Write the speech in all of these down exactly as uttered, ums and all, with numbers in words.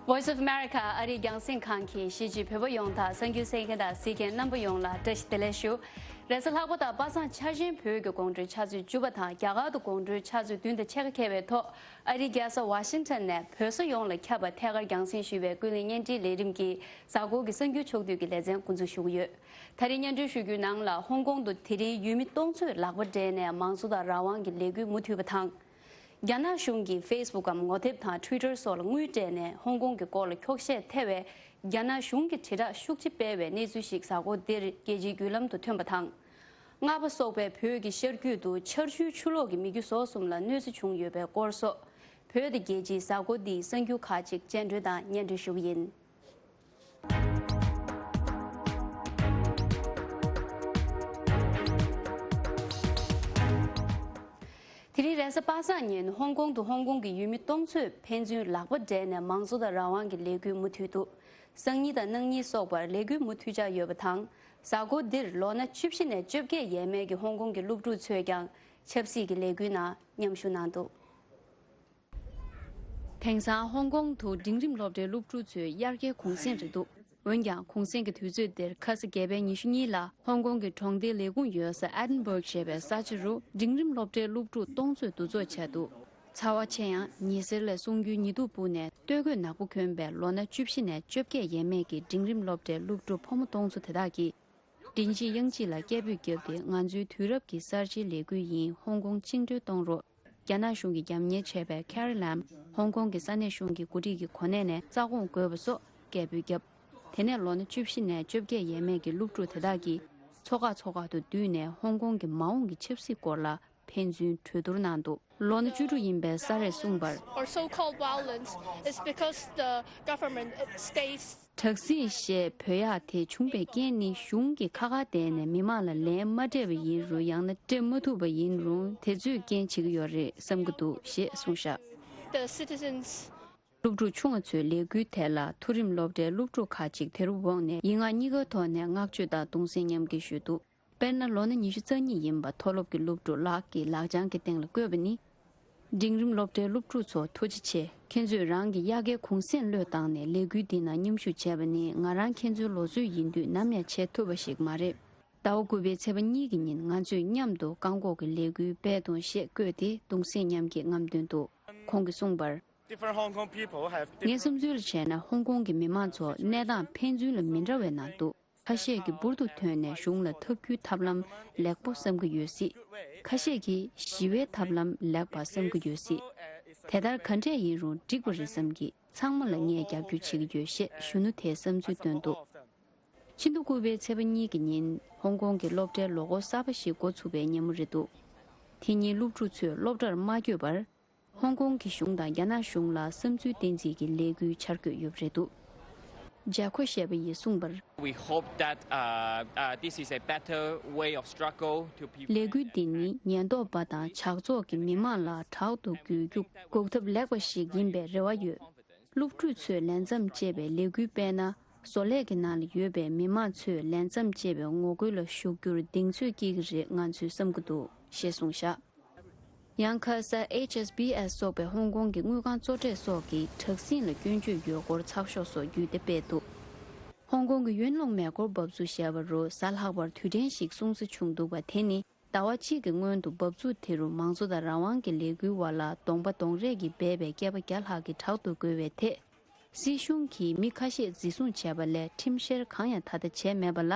Voice of America ཨ་རིའི་རྒྱང་སྲིང་ཁང་གིས་གཞིས་བྱེས་བོད་པ་ཡོངས་དང་གསར་འགྱུར་གསན་མཁན་དང་གཟིགས་མཁན་རྣམ་པ་ཡོངས་ལ་བཀྲ་ཤིས་བདེ་ལེགས་ཞུ། རེས་གཟའ་ལྷག་པ་དང་པ་སངས་འཆར་ཅན་བོད་ཀྱི་དགོང་དྲོའི་ཆུ་ཚོད་བཅུ་པ་དང་རྒྱ་གར་དུ་དགོང་དྲོའི་ཆུ་ཚོད་བདུན་དང་ཕྱེད་ཀ་འཁེལ་བའི་ཐོག་ཨ་རིའི་རྒྱལ་ས་ཝ་ཤིང་ཊོན་ནས་བོད་ས་ཡོངས་ལ་ཁྱབ་པ་ཐད་ཀར་རྒྱང་སྲིང་ཞུས་པའི་ཀུན་གླེང་བརྙན་འཕྲིན་ལས་རིམ་གྱི་གཟའ་འཁོར་གྱི་གསར་འགྱུར་ཕྱོགས་བསྡུས་ཀྱི་ལེ་ཚན་འགོ་འཛུགས་ཞུ་གི་ཡོད། ད་རིང་སྙན་སྒྲོན་ཞུ་རྒྱུའི་ནང་ལ་ཧོང་ཀོང་དུ་དེ་རིང་ཡུལ་མི་སྟོང་ཚོས་ལག་པ་སྦྲེལ་ནས་མང་གཙོ་དང་རང་དབང་གི་ལས་འགུལ་མུ་མཐུད་པ་དང་། རྒྱ་ནག་གཞུང་གིས་ཕེ་སི་བུག་གམ་ངོ་དེབ་དང་ཊུའི་ཊར་སོགས་ལ་དངུལ་སྤྲད་ནས་ཧོང་ཀོང་གི་སྐོར་ལ་འཁྱོག་བཤད་ཐེ་བའི་རྒྱ་ནག་གཞུང་གི་དྲིལ་བསྒྲགས་ཤུགས་ཆེ་སྤེལ་བའི་གནས་ཚུལ་ཞིག་གཟའ་འཁོར་འདིར་རྒྱལ་སྤྱིའི་བརྒྱུད་ལམ་དུ་ཐོན་པ་དང་། རྔ་པ་སོགས་པའི་བོད་ཀྱི་ཤར་རྒྱུད་དུ་ཆར་ཆུའི་ཆུ་ལོག་གིས་མི་རྒྱུ་ཟོག་གསུམ་ལ་གནོད་འཚེ་བྱུང་ཡོད་པའི་སྐོར་སོགས། བོད་དང་རྒྱལ་སྤྱིའི་གཟའ་འཁོར་འདིའི་གསར་འགྱུར་ཁག་ཅིག་སྙན་སྒྲོན་དང་སྙན་སྒྲོན་ཞུ་གི་ཡིན། དེ་རིང་རེས་གཟའ་པ་སངས་ཉིན་ཧོང་ཀོང་དུ་ཧོང་ཀོང་གི་ཡུལ་མི་སྟོང་ཚོས་ཕན་ཚུན་ལག་པ་སྦྲེལ་ནས་མང་གཙོ་དང་རང་དབང་གི་ལས་འགུལ་མུ་མཐུད་འདུག་སང་ཉིན་དང་གནངས་ཉིན་སོགས་པར་ལས་འགུལ་མུ་མཐུད་འཆར་ཡོད་པ་དང་། གཟའ་འཁོར་འདིར་ལོ་ན་བཅུ་བཞི་ནས་བཅོ་བརྒྱད་ཡས་མས་ཀྱི་ཧོང་ཀོང་གི་སློབ་ཕྲུག་ཚོས་ཀྱང་ཆབ་སྲིད་ཀྱི་ལས་འགུལ་ནང་མཉམ་ཞུགས་གནང་འདུག་དེང་སང་ཧོང་ཀོང་དུ་འབྲིང་རིམ་སློབ་གྲྭའི་སློབ་ཕྲུག་ཚོའི་དབྱར་ཁའི་གུང་སེང་རེད་འདུག་འོན་ཀྱང་གུང་སེང་གི་དུས་ཚོད་འདིར་ཁ་ས་རྒྱལ་པོའི་ཉི་ཤུ་གཉིས་ལ་ཧོང་ཀོང་གི་གྲོང་སྡེའི་ལས་ཁུངས་ཡོད་ས་ཨེ་ཌིན་སྦུག་ཞེས་པའི་ས་ཆ་རུ་འབྲིང་རིམ་སློབ་གྲྭའི་སློབ་ཕྲུག་སྟོང་ཚོས་འདུ་ཚོགས་བྱས་འདུག་ཚ་བ་ཆེ་ཡང་ཉི་ཟེར་ལས་གསུང་རྒྱུའི་ཉི་གདུགས་སྤུབས་ནས་སྟོད་གོས་ནག་པོ་གྱོན་པའི་ལོ་ན་བཅུ་བཞི་ནས་བཅོ་བརྒྱད་ཡས་མས་ཀྱི་འབྲིང་རིམ་སློབ་གྲྭའི་སློབ་ཕྲུག་ཕོ་མོ་སྟོང་ཚོ་དེ་དག་གིས། མགྲིན་བཞི་དབྱངས་སྐྱིད་ལ་སྐད་འབོད་བརྒྱབ་སྟེ། ང་ཚོའི་དུས་རབས་ཀྱི་གསར་བརྗེའི་ལས་འགུལ་ཡིན། ཧོང་ཀོང་བཅིངས་འགྲོལ་གཏོང་རོགས། རྒྱ་ནག་གཞུང་གིས་རྒྱབ་གཉེར་བྱས་པའི་ཁེ་རི་ལམ། ཧོང་ཀོང་གི་ས་གནས་གཞུང་གི་འགོ་ཁྲིད་ཀྱི་གོ་གནས་ནས་རྩ་དགོངས་དགོས་པ་སོགས་སྐད་འབོད་བརྒྱབ། དེ་ནས་ལོ་ན་བཅུ་བཞི་ནས་བཅོ་བརྒྱད་ཡས་མས་ཀྱི་སློབ་ཕྲུག་དེ་དག་གིས་མཚོ་ཁག་མཚོ་ཁག་ཏུ་བསྡུས་ནས་ཧོང་ཀོང་གི་མ་འོངས་ཀྱི་ཆབ་སྲིད་སྐོར་ལ་ཕན་ཚུན་གྲོས་བསྡུར་གནང་འདུག་ལོ་ན་བཅུ་དྲུག་ཡིན་པའི་ས་རས་གསུངས་པར། Our so-called violence is because the government states དྲག་ཟིང་ཞེས་འབོད་ཡག་དེ་བྱུང་བའི་རྐྱེན་ནི་གཞུང་གིས་ཁ་ཁ་བསྡད་ནས་མི་མང་ལ་ལན་མ་སྤྲད་པ་ཡིན་རུང་ཡང་ན་སྤྲད་མ་ཐུབ་པ་ཡིན་རུང་དེ་ཚོས་རྐྱེན་བྱེད་ཀྱི་ཡོད་རེད་བསམ་གྱི་འདུག་ཞེས་གསུངས་བཞག The citizens སློབ་ཕྲུག་ཆུང་བ་ཚོའི་ལས་འགུལ་དེ་ལ་མཐོ་རིམ་སློབ་གྲྭའི་སློབ་ཕྲུག་ཁག་ཅིག་དེ་རུ་འོངས་ནས་ཡིག་ངག་གཉིས་ཀའི་ཐོག་ནས་བསྔགས་བརྗོད་དང་གདུང་སེམས་མཉམ་སྐྱེད་ཞུས་འདུག་དཔེར་ན། ལོ་ན་ཉི་ཤུ་རྩ་གཉིས་ཡིན་པ་མཐོ་སློབ་ཀྱི་སློབ་ཕྲུག་ལགས་ཀྱིས་ལག་བྱང་གི་སྟེང་ལ་བཀོད་པ་ནི། འབྲིང་རིམ་སློབ་གྲྭའི་སློབ་ཕྲུག་ཚོ་ཐུགས་རྗེ་ཆེ། ཁྱེད་ཚོས་རང་གི་དབྱར་ཁའི་གུང་སེང་བློས་བཏང་ནས་ལས་འགུལ་འདི་ནང་མཉམ་ཞུགས་བྱས་པ་ནི་ང་རང་ཁྱེད་ཚོའི་ལོ་ཚོད་ཡིན་དུས་ནམ་ཡང་བྱེད་ཐུབ་པ་ཞིག་མ་རེད། ཟླ་བ་དགུ་པའི་ཚེས་པ་གཉིས་ཀྱི་ཉིན་ང་ཚོས་མཉམ་དུ་བཀག་འགོག་གི་ལས་འགུལ་སྤེལ་འདུག་ཞེས་བཀོད་དེ་གདུང་སེམས་མཉམ་སྐྱེད་རྔམ་སྟོན་འདུག་ཁོང་གིས་གསུངས་པར། Different Hong Kong people have different ངའི་བསམ་ཚུལ་ལ་བྱས་ན་ཧོང་ཀོང་གི་མི་མང་ཚོ་གནས་སྟངས་ཕན་ཚུན་ལ་མི་འདྲ་བའི་ནང་འདུག་ཁ་ཤས་ཀྱིས་འབུར་དུ་ཐོན་ནས་གཞུང་ལ་འཐབ་རྒྱུའི་ཐབས་ལམ་ལེགས་པོ་བསམ་གྱི་ཡོད་སྲིད། ཁ་ཤས་ཀྱིས་ཞི་བའི་ཐབས་ལམ་ལེགས་པ་བསམ་གྱི་ཡོད་སྲིད། དེ་ལྟར་ག་འདྲས་ཡིན་རུང་འགྲིག་པ་རེད་བསམ་གྱི། ཚང་མ་ལ་ངས་རྒྱབ་སྐྱོར་བྱེད་ཀྱི་ཡོད་ཞེས་གཞོན་ནུ་དེས་བསམ་ཚུལ་བཏོན་འདུག་ཕྱི་ཟླ་དགུ་པའི་ཚེས་པ་གཉིས་ཀྱི་ཉིན་ཧོང་ཀོང་གི་སློབ་གྲྭའི་ལོ་འཁོར་གསར་པ་ཞིག་འགོ་ཚུགས་པའི་ཉིན་མོ་རེད་འདུག་དེ་ཉིན་སློབ་ཕྲུག་ཚོས་སློབ་གྲྭར་མ་བསྐྱོད་པར། ཧོང་ཀོང་གི་གཞུང་དང་རྒྱ་ནག་གཞུང་ལ་བསམ་ཚུལ་བསྟན་རྩིས་ཀྱི་ལས་འགུལ་འཆར་འགོད་ཡོད་པ་རེད་འདུག་ཇ་ཁོ་ཞེས་པ་ཡིས་གསུངས་པར། We hope that, uh, uh, this is a better way of struggle to people. ལས་འགུལ་འདི་ནི་ཉེན་རྟོག་པ་དང་ཇག་ཚོགས་ཀྱིས་མི་མང་ལ་དྲག་ཏུ་འགོད་རྒྱུ་འགོག་ཐབས་ལེགས་པ་ཞིག་ཡིན་པའི་རེ་བ་ཡོད། སློབ་ཕྲུག་ཚོས་ལས་མཚམས་བཅད་པའི་ལས་འགུལ་སྤེལ་ན། བཟོ་ལས་ཀྱི་ནང་ལ་ཡོད་པའི་མི་མང་ཚོས་ལས་མཚམས་བཅད་པའི་ངོ་རྒོལ་ལ་ཞུགས་རྒྱུར་གདེང་ཚོད་སྐྱེ་གི་རེད་ང་ཚོས་བསམ་གྱི་འདུག་ཞེས་གསུངས་བཞག་ཡང་ཁ་ས་ཨེཆ་ཨེས་བི་ཨེས་སོགས་པའི་ཧོང་ཀོང་གི་དངུལ་ཁང་གཙོ་གྲས་སོགས་ཀྱིས་དྲག་ཟིང་ལ་སྐྱོན་བརྗོད་ཡོད་སྐོར་ཚགས་ཤོག་སོགས་བརྒྱུད་དེ་སྤེལ་འདུག་ཧོང་ཀོང་གི་ཡུན་ལུང་མེ་འཁོར་འབབ་ཚུགས་ཞེས་པ་རུ་གཟའ་ལྷག་པར་དུས་དྲན་ཞིག་སྲུང་བརྩི་བྱུང་འདུག་པ་དེ་ནི་ཟླ་བ་གཅིག་གི་སྔོན་དུ་འབབ་ཚུགས་དེ་རུ་མང་གཙོ་དང་རང་དབང་གི་ལས་འགུལ་བ་ལ་གདོང་པ་གདོང་རས་ཀྱིས་སྦས་པའི་སྐྱེས་པ་བརྒྱ་ལྷག་གིས་དྲག་ཏུ་རྒོལ་བའི་ཐད། སྲིད་གཞུང་གིས་མི་ཁ་ཤས་འཛིན་བཟུང་བྱས་པ་ལས་ཁྲིམས་བཤེར་གང་ཡང་ད་ལྟ་བྱས་མེད་པ་ལ།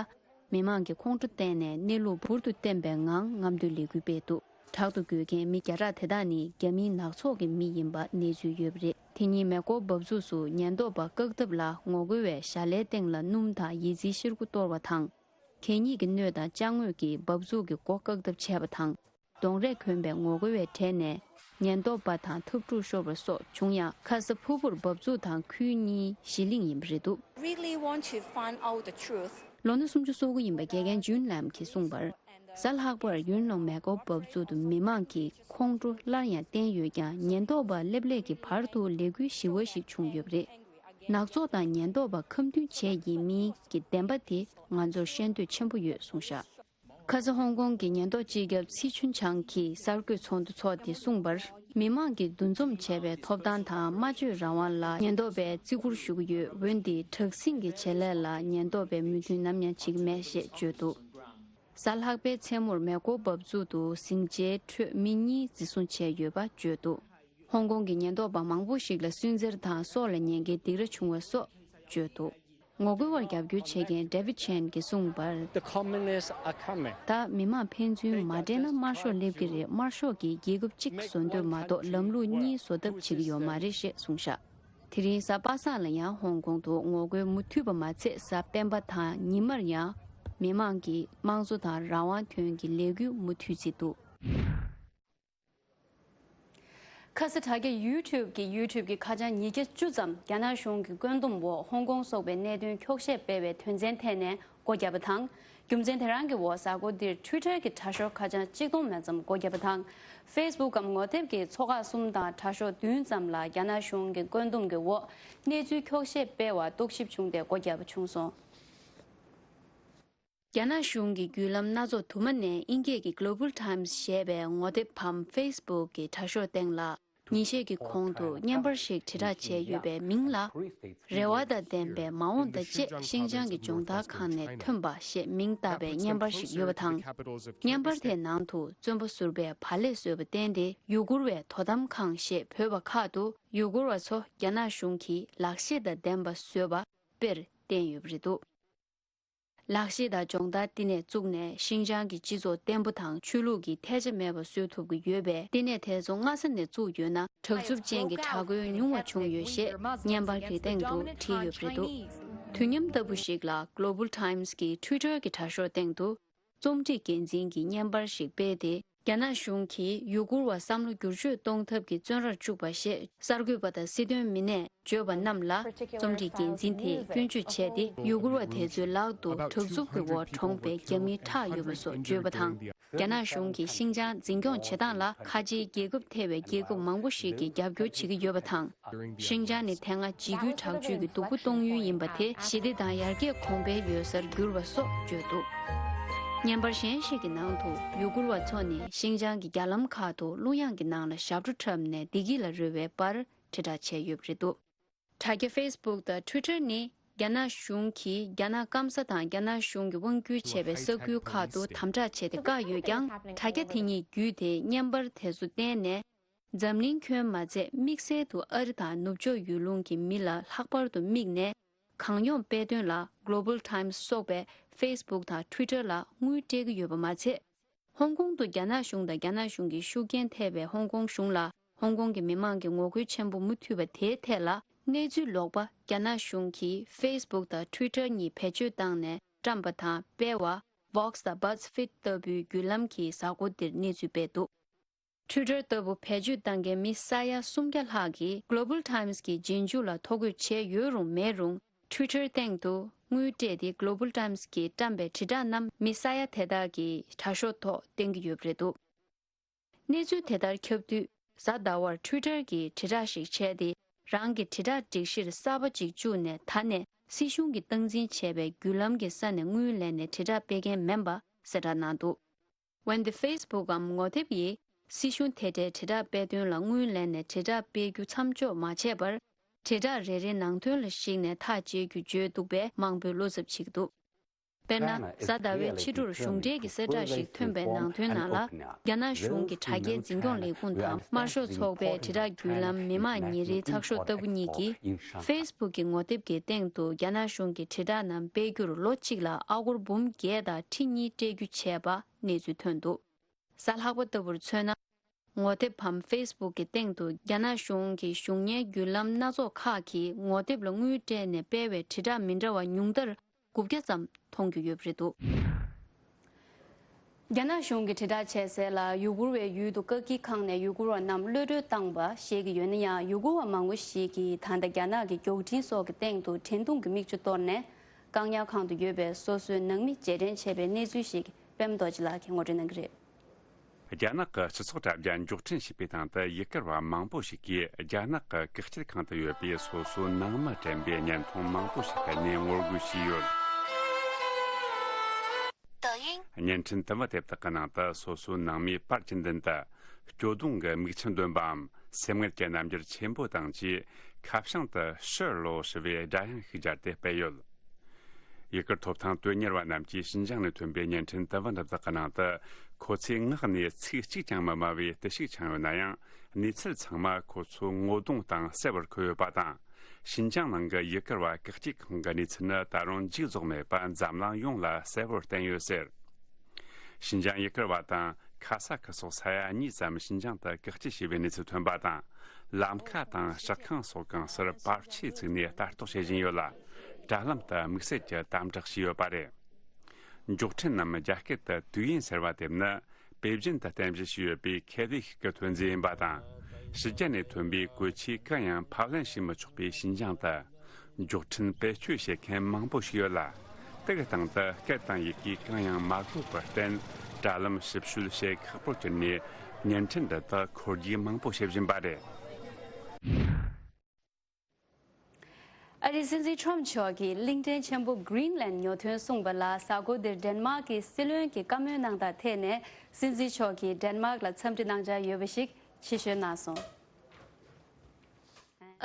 མི་མང་གིས་ཁོང་ཁྲོ་བསྟན་ནས་གནས་ལུགས་འབུར་དུ་བསྟན་པའི་ངང་རྔམ་སྟོན་ལས་འགུལ་སྤེལ་འདུག་དྲག་ཏུ་རྒོལ་མཁན་མི་བརྒྱ་ཕྲག་དེ་དག་ནི་རྒྱ་མིའི་ནག་ཚོགས་ཀྱི་མི་ཡིན་པ་གནས་ཚུལ་ཡོད་པ་རེད། དེ་ཉིན་མེ་འཁོར་འབབ་ཚུགས་སུ་ཉེན་རྟོག་པ་བཀག་ཐབས་ལ་ངོ་རྒོལ་བས་ཞྭ་ལའི་སྟེང་ལ་སྣུམ་དང་ཡི་ཙིའི་གཤེར་ཁུ་གཏོར་བ་དང་། གད་སྙིགས་ཀྱི་སྣོད་དང་ཅ་དངོས་ཀྱིས་འབབ་ཚུགས་ཀྱི་སྒོ་བཀག་ཐབས་བྱས་པ་དང་། གདོང་རས་གྱོན་པའི་ངོ་རྒོལ་བའི་གྲས་ནས་ཉེན་རྟོག་པ་དང་འཐབ་འཁྲུག་ཤོར་བ་སོགས་བྱུང་ཡང་ཁ་ས་ཕུར་བུར་འབབ་ཚུགས་དང་ཁུལ་གཉིས་གཞི་གླིང་ཡིན་པ་རེད་འདུག Really want to find out the truth. ལོ་ན་སུམ་ཅུ་སོ་དགུ་ཡིན་པ་དགེ་རྒན་ཇུན་ལམ་གྱིས་གསུངས་པར། གཟའ་ལྷག་པར་ཡུན་ལུང་མེ་འཁོར་འབབ་ཚུགས་དུ་མི་མང་གིས་ཁོང་ཁྲོ་སླར་ཡང་བསྟན་ཡོད་ཀྱང་ཉེན་རྟོག་པ་སླེབས་སླེབས་ཀྱི་བར་དུ་ལས་འགུལ་ཞི་བ་ཞིག་བྱུང་ཡོད་པ་རེད། ནག་ཚོགས་དང་ཉེན་རྟོག་པ་ཁ་མཐུན་བྱས་ཡིན་མིན་གྱི་བདེན་པ་དེ་ང་ཚོར་ཤེས་འདོད་ཆེན་པོ་ཡོད་གསུངས་བཞག་ཁ་ས་ཧོང་ཀོང་གི་ཉེན་རྟོག་སྤྱི་ཁྱབ་ཚི་ཆུན་ཆང་གིས་གསར་འགོད་ཚོགས་འདུ་འཚོགས་ཏེ་གསུངས་པར། མི་མང་གིས་འདུ་འཛོམས་བྱས་པའི་ཐོབ་ཐང་དང་སྨྲ་བརྗོད་རང་དབང་ལ་ཉེན་རྟོག་པས་བརྩི་བཀུར་ཞུ་གི་ཡོད། འོན་ཏེ་དྲག་ཟིང་གི་བྱེད་ལས་ལ་ཉེན་རྟོག་པས་མོས་མཐུན་ནམ་ཡང་བྱེད་ཀྱི་མེད་ཞེས་བརྗོད་འདུག། གཟའ་ལྷག་པའི་མཚན་མོར་མེ་འཁོར་འབབ་ཚུགས་དུ་ཟིང་ཆའི་ཁྲོད་མི་གཉིས་འཛིན་བཟུང་བྱས་ཡོད་པ་བརྗོད་འདུག། ཧོང་ཀོང་གི་ཉེན་རྟོག་པ་མང་པོ་ཞིག་ལ་སུན་གཙེར་དང་སྲོག་ལ་ཉེན་ཁའི་སྡིགས་ར་བྱུང་བ་སོགས་བརྗོད་འདུག། ངོ་རྒོལ་བར་རྒྱབ་སྐྱོར་བྱེད་མཁན་ཌེ་ཝིད་ཆན་གྱིས་གསུངས་པར། The communists are coming. ད་མི་མང་ཕན་ཚུན་མ་འབྲེལ་ན་དམར་ཤོག་སླེབས་ཀྱི་རེད། དམར་ཤོག་གིས་རྒྱལ་ཁབ་གཅིག་བཟོ་འདོད་མ་གཏོགས་ལམ་ལུགས་གཉིས་བཟོ་ཐབས་བྱེད་ཀྱི་ཡོད་མ་རེད་ཞེས་གསུངས་ཤག། དེ་རིང་གཟའ་པ་སངས་ལ་ཡང་ཧོང་ཀོང་དུ་ངོ་རྒོལ་མུ་མཐུད་པ་མ་ཚད། གཟའ་སྤེན་པ་དང་ཉི་མར་ཡང་མི་མང་གིས་དམངས་གཙོ་དང་རང་དབང་དོན་གྱི་ལས་འགུལ་མུ་མཐུད་བྱས་འདུག། ཁ་ས་དྲ་རྒྱ་ཡུ་ཊུབ་ཀྱི་ཡུ་ཊུབ་ཀྱི་ཁ་བྱང་ཉིས་བརྒྱ་བཅུ་ཙམ་རྒྱ་ནག་གཞུང་གི་བཀོད་འདོམས་འོག་ཧོང་ཀོང་སོགས་པའི་གནད་དོན་འཁྱོག་བཤད་སྤེལ་བའི་དོན་ཚན་ཐད་ནས་སྒོ་བརྒྱབ་པ་དང་། རྒྱུ་མཚན་དེ་རང་གི་འོག་གཟའ་འཁོར་འདིར་ཊུའི་ཊར་གྱི་དྲ་ཤོག་ཁ་བྱང་གཅིག་སྟོང་མན་ཙམ་སྒོ་བརྒྱབ་པ་དང་། ཕེ་སི་བུག་གམ་ངོ་དེབ་ཀྱི་ཚོ་ཁག་གསུམ་དང་དྲ་ཤོག་བདུན་ཙམ་ལ་རྒྱ་ནག་གཞུང་གི་བཀོད་འདོམས་ཀྱི་འོག་གནས་ཚུལ་འཁྱོག་བཤད་སྤེལ་བར་རྟོག་ཞིབ་བྱུང་སྟེ་སྒོ་བརྒྱབ་པ་བྱུང་སོང་། རྒྱ་ནག་གཞུང་གི་བརྒྱུད་ལམ་སྣ་ཚོགས་དུ་མ་ནས་དབྱིན་སྐད་ཀྱི་Global Times ཞེས་པའི་ངོ་དེབ་བམ་ཕེ་སི་བུག་གི་དྲ་ཤོག་སྟེང་ལ། ཉིན་ཤས་ཀྱི་གོང་དུ་བརྙན་པར་ཞིག་དྲིལ་བསྒྲགས་བྱས་ཡོད་པའི་མིང་ལ། རེ་བ་དང་ལྡན་པའི་མ་འོངས་དང་བཅས་ཤིན་ཅང་གི་སྦྱོང་བརྡར་ཁང་ནས་ཐོན་པ་ཞེས་མིང་བཏགས་པའི་བརྙན་པར་ཞིག་ཡོད་པ་དང་། བརྙན་པར་དེའི་ནང་དུ་བཙོན་པ་ཟུར་པས་བག་ལེབ་བཟོས་པ་བསྟན་ཏེ། ཡུ་གུར་བའི་དོ་དམ་ཁང་ཞེས་འབོད་པ་ཁག་ཏུ་ཡུ་གུར་བ་ཚོ་རྒྱ་ནག་གཞུང་གིས་ལག་ཤེས་དང་ལྡན་པ་བཟོས་པ་དཔེར་བསྟན་ཡོད་པ་རེད་འདུག། ལག་ཤེས་དང་སྦྱོང་བརྡར་བསྟི་གནས་བཙུགས་ནས་ཤིན་ཅང་གི་སྤྱི་ཚོགས་བརྟན་པོ་དང་ཆོས་ལུགས་ཀྱི་ཐལ་ཆ་མེད་པ་བཟོ་ཐུབ་ཀྱི་ཡོད་པས། བསྟི་གནས་དེ་ཚོ་སྔ་ས་ནས་བཙུགས་ཡོད་ན་དྲག་རྩུབ་ཅན་གྱི་དྲག་རྒོལ་ཉུང་བ་བྱུང་ཡོད་ཞེས་བརྙན་པར་གྱི་སྟེང་དུ་བྲིས་ཡོད་པ་རེད་འདུག། དུས་མཉམ་ལྟ་བུ་ཞིག་ལ་Global Times གི་Twitter གི་དྲ་ཤོག་སྟེང་དུ་རྩོམ་སྒྲིག་འགན་འཛིན་གྱིས་བརྙན་པར་ཞིག་སྤེལ་ཏེ། རྒྱ་ནག་གཞུང་གིས་ཡུ་གུར་བ་བསམ་བློ་བསྒྱུར་བཅོས་གཏོང་ཐབས་ཀྱི་བཙོན་རར་བཅུག་པ་ཞེས་གསར་འགོད་པ་དང་སྲིད་དོན་མི་སྣས་བརྗོད་པ་རྣམས་ལ། རྩོམ་སྒྲིག་འགན་འཛིན་དེས་སྐྱོན་བརྗོད་བྱས་ཏེ། ཡུ་གུར་བ་དེ་ཚོའི་ལག་ཏུ་དྲག་རྩུབ་ཀྱི་འོག་གྲོངས་པའི་རྒྱ་མིའི་ཁྲག་ཡོད་པ་སོགས་བརྗོད་པ་དང་། རྒྱ་ནག་གཞུང་གིས་ཤིན་ཅང་འཛིན་སྐྱོང་བྱེད་སྟངས་ལ་ཁ་ཆེའི་རྒྱལ་ཁབ་ཐེ་བའི་རྒྱལ་ཁབ་མང་པོ་ཞིག་གིས་རྒྱབ་སྐྱོར་བྱེད་ཀྱི་ཡོད་པ་དང་། ཤིན་ཅང་ནི་དེ་སྔ་འཇིགས་སྐུལ་དྲག་སྤྱོད་ཀྱི་སྡུག་པོ་གཏོང་ཡུལ་ཡིན་པ་དེ་ཞི་བདེ་དང་ཡར་རྒྱས་གོང་འཕེལ་ཡོད་སར་གྱུར་བ་སོགས་བརྗོད་འདུག། བརྙན་པར་གཞན་ཞིག་གི་ནང་དུ་ཡུ་གུར་བ་ཚོ་ནི་ཤིན་ཅང་གི་རྒྱ་ལམ་ཁག་ཏུ་གླུ་དབྱངས་ཀྱི་ནང་ལ་ཞབས་བྲོ་འཁྲབ་ནས་བདེ་སྐྱིད་ལ་རོལ་བའི་པར་དྲིལ་བསྒྲགས་བྱས་ཡོད་པ་རེད་འདུག། དྲ་རྒྱ་Facebook་དང་Twitter་ནི་རྒྱ་ནག་གཞུང་གིས་རྒྱ་ནག་སྐམ་ས་དང་རྒྱ་ནག་གཞུང་གིས་དབང་བསྒྱུར་བྱས་པའི་ས་ཁུལ་ཁག་ཏུ་དམ་དྲག་བྱས་ཏེ་བཀག་ཡོད་ཀྱང་། དྲ་རྒྱ་དེ་གཉིས་བརྒྱུད་དེ་བརྙན་པར་དེ་ཚོ་བསྟན་ནས། འཛམ་གླིང་ཁྱོན་མ་ཚད་དམིགས་བསལ་དུ་ཨ་རི་དང་ནུབ་ཕྱོགས་ཡུལ་ལུང་གི་མི་ལ་ལྷག་པར་དུ་དམིགས་ནས། གང་ཡོང་དཔེ་སྟོན་ལ་Global Times་སོགས་པའི་Facebook་དང་Twitter་ལ་དངུལ་སྤྲད་ཀྱི་ཡོད་པ་མ་ཚད། ཧོང་ཀོང་དུ་རྒྱ་ནག་གཞུང་དང་རྒྱ་ནག་གཞུང་གི་ཤུགས་རྐྱེན་ཐེབས་པའི་ཧོང་ཀོང་གཞུང་ལ་ཧོང་ཀོང་གི་མི་མང་གི་ངོ་རྒོལ་ཆེན་པོ་མུ་མཐུད་པ་དེའི་ཐད་ལ། གནས་ཚུལ་ལོག་པ་རྒྱ་ནག་གཞུང་གིས་Facebook་དང་Twitter་གཉིས་བེད་སྤྱོད་བཏང་ནས་བཀྲམ་པ་དང་སྤེལ་བ། Vox་དང་BuzzFeed་ལྟ་བུའི་བརྒྱུད་ལམ་གྱིས་གཟའ་འཁོར་འདིར་གནས་ཚུལ་སྤེལ་འདུག། Twitter་ལྟ་བུ་བེད་སྤྱོད་གཏང་མཁན་མི་ས་ཡ་སུམ་བརྒྱ་ལྷག་གིས་Global Times་གི་རྗེས་འཇུག་ལ་ཐོ་འགོད་བྱས་ཡོད་རུང་མེད་རུང་། Twitter་སྟེང་དུ་དངུལ་སྤྲད་དེ་Global Times་གིས་བཀྲམ་པའི་དྲིལ་བསྒྲགས་རྣམས་མི་ས་ཡ་དེ་དག་གི་དྲ་ཤོག་ཐོག་བསྟན་གྱི་ཡོད་པ་རེད་འདུག། གནས་ཚུལ་དེ་ལྟར་ཁྱབ་དུས། གཟའ་ཟླ་བར་Twitter་གིས་དྲིལ་བསྒྲགས་ཤིག་བྱས་ཏེ། རང་གི་དྲིལ་བསྒྲགས་སྒྲིག་གཞིར་གསར་པ་ཅིག་བཅུག་ནས། ད་ནས་སྲིད་གཞུང་གིས་སྟངས་འཛིན་བྱས་པའི་བརྒྱུད་ལམ་གྱི་ས་ནས་དངུལ་ལེན་ནས་དྲིལ་བསྒྲགས་སྤེལ་མཁན་མིན་པ་གསལ་བསྒྲགས་གནང་འདུག། འོན་ཏེ་Facebook་གམ་ངོ་དེབ་ཡིས་སྲིད་གཞུང་དེ་འདྲའི་དྲིལ་བསྒྲགས་སྤེལ་དོན་ལ་དངུལ་ལེན་ནས་དྲིལ་བསྒྲགས་སྤེལ་རྒྱུ་མཚམས་འཇོག་མ་བྱས་པར། དྲིལ་བསྒྲགས་རེ་རེའི་ནང་དོན་ལ་གཞིགས་ནས་ཐག་བཅད་རྒྱུ་བརྗོད་འདུག་པས་མང་པོས་བློ་འཚབ་བྱེད་ཀྱི་འདུག། དཔེར་ན། གཟའ་ཟླ་བའི་ཕྱི་དྲོར་གཞུང་འབྲེལ་གྱི་གསལ་བསྒྲགས་ཤིག་ཐོན་པའི་ནང་དོན་ནང་ལ། རྒྱ་ནག་གཞུང་གི་དྲ་རྒྱའི་འཛིན་སྐྱོང་ལས་ཁུངས་དང་དམར་ཤོག་ཚོགས་པའི་དྲིལ་བསྒྲགས་བརྒྱུད་ལམ་མི་དམངས་ཉིན་རེའི་ཚགས་ཤོག་ལྟ་བུ་གཉིས་ཀྱིས། Facebook་གི་ངོ་དེབ་ཀྱི་སྟེང་དུ་རྒྱ་ནག་གཞུང་གི་དྲིལ་བསྒྲགས་རྣམས་སྤེལ་རྒྱུར་ལོ་གཅིག་ལ་ཨ་སྒོར་འབུམ་བརྒྱད་དང་ཁྲི་གཉིས་སྤྲད་རྒྱུ་བྱས་པ་གནས་ཚུལ་ཐོན་འདུག། གཟའ་ལྷག་པ་ལྟ་བུར་མཚོན་ན། ངོ་དེབ་བམ་Facebook་གི་སྟེང་དུ་རྒྱ་ནག་གཞུང་གི་གཞུང་གཉེར་བརྒྱུད་ལམ་སྣ་ཚོགས་ཁག་གིས་ངོ་དེབ་ལ་དངུལ་སྤྲད་ནས་སྤེལ་བའི་དྲིལ་བསྒྲགས་མི་འདྲ་བ་ཉུང་མཐར་དགུ་བརྒྱ་ཙམ་མཐོང་རྒྱུ་ཡོད་པ་རེད་འདུག། རྒྱ་ནག་གཞུང་གིས་དྲིལ་བསྒྲགས་བྱས་གསལ་ལ། ཡུ་གུར་བའི་ཡུལ་དུ་བཀག་སྐྱིལ་ཁང་ནས་ཡུ་གུར་བ་རྣམས་གློད་གྲོལ་བཏང་བ་བཤད་ཀྱི་ཡོད་ན་ཡང་། ཡུ་གུར་བ་མང་པོ་ཞིག་གིས་ད་ལྟ་རྒྱ་ནག་གི་མགྱོགས་འཕྲིན་སོགས་ཀྱི་སྟེང་དུ་འགྲན་བསྡུར་གྱི་མིག་ཆུ་གཏོར་ནས། བཀག་ཉར་ཁང་དུ་ཡོད་པའི་སོ་སོའི་ནང་མི་རྗེས་དྲན་བྱས་པའི་གནས་ཚུལ་ཞིག་པད་མ་རྡོ་རྗེ་ལགས་ཀྱིས་ངོ་སྤྲོད་གནང་གི་རེད། རྒྱ་ནག་གི་སྤྱི་ཚོགས་དྲ་རྒྱ་མགྱོགས་འཕྲིན་ཞེས་པའི་སྟེང་དུ་ཡུ་གུར་བ་མང་པོ་ཞིག་གིས་རྒྱ་ནག་གི་བཀག་སྐྱིལ་ཁང་དུ་ཡོད་པའི་སོ་སོའི་ནང་མི་དྲན་པའི་བརྙན་ཐུང་མང་པོ་ཞིག་བཀལ་ནས་ངོ་རྒོལ་བྱས་ཡོད། བརྙན་འཕྲིན་དུམ་བུ་དེ་དག་གི་ནང་དུ་སོ་སོའི་ནང་མིའི་པར་གྱི་མདུན་དུ། སྐྱོ་གདུང་གི་མིག་ཆུ་འདོན་པའམ་སེམས་ངལ་གྱི་རྣམ་འགྱུར་ཆེན་པོ་དང་བཅས་ཁ་བྱང་དུ་ཕྱིར་ལོག་ཞུ་བའི་སྒྲ་དབྱངས་ཤིག་སྦྱར་ཏེ་སྤེལ་ཡོད། ཡུ་གུར་ཐོབ་ཐང་དོན་གཉེར་བ་རྣམས་ཀྱིས་ཞིན་ཅང་ནས་ཐོན་པའི་བརྙན་འཕྲིན་དུམ་བུ་འདི་དག་གི་ནང་དུ། ཁོ་ཚོའི་ངག་ནས་ཚིག་གཅིག་ཀྱང་མི་སྨྲ་བའི་བརྟུལ་ཞུགས་འཆང་ཡོད་ན་ཡང་། གནས་ཚུལ་ཚང་མ་ཁོ་ཚོའི་ངོ་གདོང་སྟེང་གསལ་བོར་འཁོད་ཡོད་པ་དང་། ཞིན་ཅང་ནང་གི་ཡུ་གུར་བ་བཀག་སྐྱིལ་ཁང་གི་གནས་ཚུལ་ནི་ད་རུང་མཇུག་རྫོགས་མེད་པ་འཛམ་གླིང་ཡོངས་ལ་གསལ་བོར་བསྟན་ཡོད་ཟེར། ཞིན་ཅང་ཡུ་གུར་བ་དང་ཁ་ས་ཁུལ་སོགས་ས་ཡ་གཉིས་ཙམ་ཞིན་ཅང་དུ་བཀག་སྐྱིལ་བྱས་པའི་གནས་ཚུལ་ཐོན་པ་དང་། ལམ་ཁ་དང་ཤག་ཁང་སོགས་གང་སར་པར་ཆས་བཙུགས་ནས་ལྟ་རྟོག་བྱེད་བཞིན་ཡོད་ལ། དྲ་ལམ་དུ་དམིགས་བསལ་གྱི་དམ་དྲག་བྱས་ཡོད་པ་རེད། མགྱོགས་འཕྲིན་ནམ་རྒྱ་སྐད་དུ་དུས་ཡུན་ཟེར་བ་དེ་ནི། པེ་ཅིན་དུ་རྟེན་གཞི་བྱས་ཡོད་པའི་ཁེ་ལས་ཤིག་གི་ཐོན་རྫས་ཡིན་པ་དང་། ཕྱི་རྒྱལ་ནས་ཐོན་པའི་གོས་ཆས་གང་ཡང་ཕབ་ལེན་བྱེད་མི་ཆོག་པའི་ཞིན་ཅང་དུ། མགྱོགས་འཕྲིན་བེད་སྤྱོད་བྱེད་མཁན་མང་པོ་ཞིག་ཡོད་ལ། དེ་གི་སྟེང་དུ་སྐད་དང་ཡི་གེ་གང་ཡང་མ་གོ་བར་བརྟེན། དྲ་ལམ་ཞིབ་དཔྱོད་བྱེད་ཁག་པོར་གྱུར་ནས། བརྙན་འཕྲིན་འདི་དག་འཁོར་རྒྱུག་མང་པོ་བྱེད་བཞིན་པ་རེད། ཨ་རིའི་སྲིད་འཛིན་ཁྲོམ་མཆོག་གིས་གླིང་ཕྲན་ཆེན་པོ་Greenland་ཉོ་ཐོན་གསུངས་པ་ལ། གཟའ་འཁོར་འདིར་ཌེན་མཱག་གི་སྲིད་བློན་གྱིས་བཀའ་མོལ་གནང་དང་འཐད་ནས། སྲིད་འཛིན་མཆོག་གིས་ཌེན་མཱག་ལ་འཚམས་འདྲི་གནང་འཆར་ཡོད་པ་ཞིག་ཕྱིར་བཤོལ་གནང་སོང་།